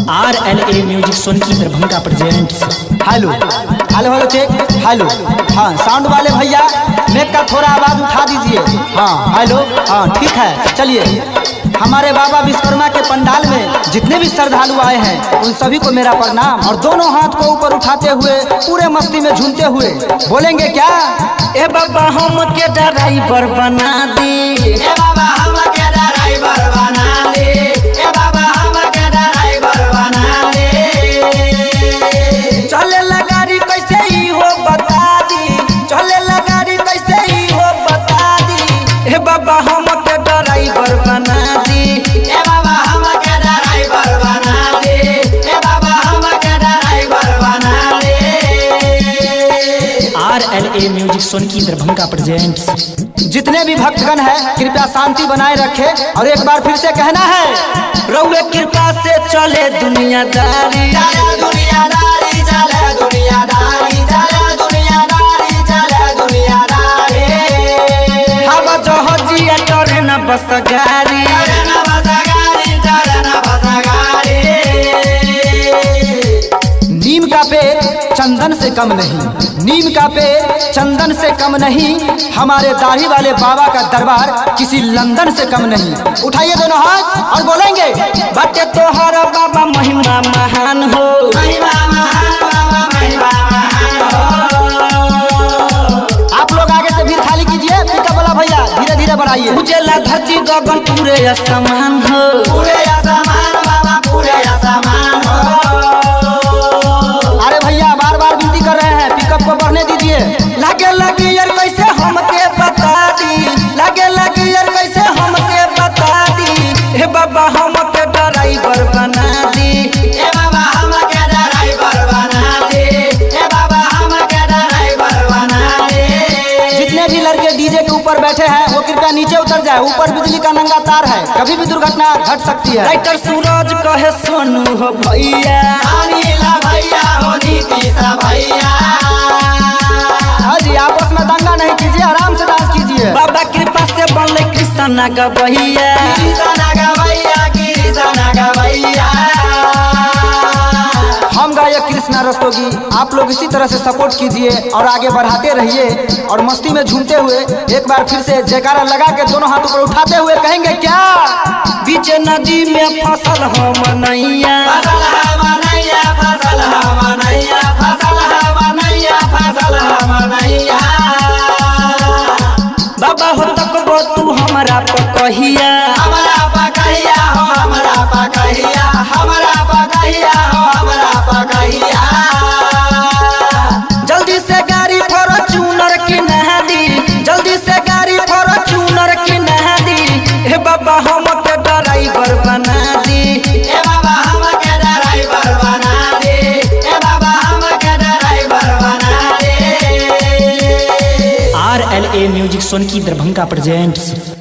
RLA music Sonki Darbhanga presents. Hello hello hello check hello. हाँ sound वाले भैया make का थोड़ा आवाज़ उठा दीजिए। हाँ हेलो, हाँ ठीक है। चलिए हमारे बाबा विश्वकर्मा के पंडाल में जितने भी श्रद्धालु आए हैं उन सभी को मेरा प्रणाम। और दोनों हाथ को ऊपर उठाते हुए पूरे मस्ती में झूमते हुए बोलेंगे क्या, ए बाबा हम के ड्राइवर बना दी, ए बाबा हम के ड्राइवर बना दे, ए बाबा हम के ड्राइवर बना दे। चले गाड़ी कैसे ही हो बता दी, चले गाड़ी कैसे ही हो बता दी, ए बाबा हम के ड्राइवर बना दी, ए बाबा हम के ड्राइवर बना दे, ए बाबा हम के ड्राइवर बना दे। RLA music Sonki Darbhanga presents. जितने भी भक्तगण हैं कृपया शांति बनाए रखें। और एक बार फिर से कहना है, रउए कृपा से चले दुनियादारी, चले दुनियादारी, चले दुनियादारी, चले दुनियादारी, चले दुनियादारी। हवा जहाजिया डरे न बस गाड़ी, चले ना बस गाड़ी, चले ना बस गाड़ी। नीम का पेड़ चंदन से कम नहीं, नीम का पेड़ चंदन से कम नहीं, हमारे दाढ़ी वाले बाबा का दरबार किसी लंदन से कम नहीं। उठाइए दोनों हाथ और बोलेंगे, बाटे तोहर बाबा महिमा महान हो, महिमा महान बाबा महिमा महान हो। आप लोग आगे से भीड़ खाली कीजिए। पिकअप वाला भैया धीरे धीरे बढ़ाइए। उजेला धरती गगन पूरे असमान हो, पूरे आसमान बाबा पूरे आसमान हो। अरे भैया बार बार विनती कर रहे हैं, पिकअप को बढ़ने दीजिए। लागे लगी यार कैसे हमके बता दी, लागे लगी यार कैसे हमके बता दी, हे बाबा हमके ड्राइवर बना दी, ए बाबा हम के ड्राइवर बना दे, ए बाबा हम के ड्राइवर बना दे। जितने भी लड़के डीजे के ऊपर बैठे हैं वो कृपया नीचे उतर जाए। ऊपर बिजली का नंगा तार है, कभी भी दुर्घटना घट सकती है। राइटर सूरज कहे सोनू हो भैया, अनिला भैया हो नीतीश भैया। हाँ जी, आपस में दंगा नहीं कीजिए, आराम से डांस कीजिए। बाबा कृपा से बनले कृष्णा गवैया, कृष्णा गवैया, कृष्णा गवैया। हम गायक कृष्णा रस्तोगी, आप लोग इसी तरह से सपोर्ट कीजिए और आगे बढ़ाते रहिए। और मस्ती में झूमते हुए एक बार फिर से जयकारा लगा के दोनों हाथ ऊपर उठाते हुए कहेंगे क्या, बीच नदी में फसल हम नैया, फसल हमनैया, फसल हमनैया, फसल हमनैया, फसल हमनैया। बाबा हो तकबो तू हमरा पकहिया, हमरा पकहिया हो हमरा पकहिया, हमरा पकहिया हो हमरा पकहिया। जल्दी से गाड़ी फॉर्च्यूनर की नहा दी, जल्दी से गाड़ी फॉर्च्यूनर की नहा दी, हे बाबा हमके ड्राइवर बना दी, ए बाबा हम के ड्राइवर बना दे, ए बाबा हम के ड्राइवर बना दे। RLA music Sonki Darbhanga presents.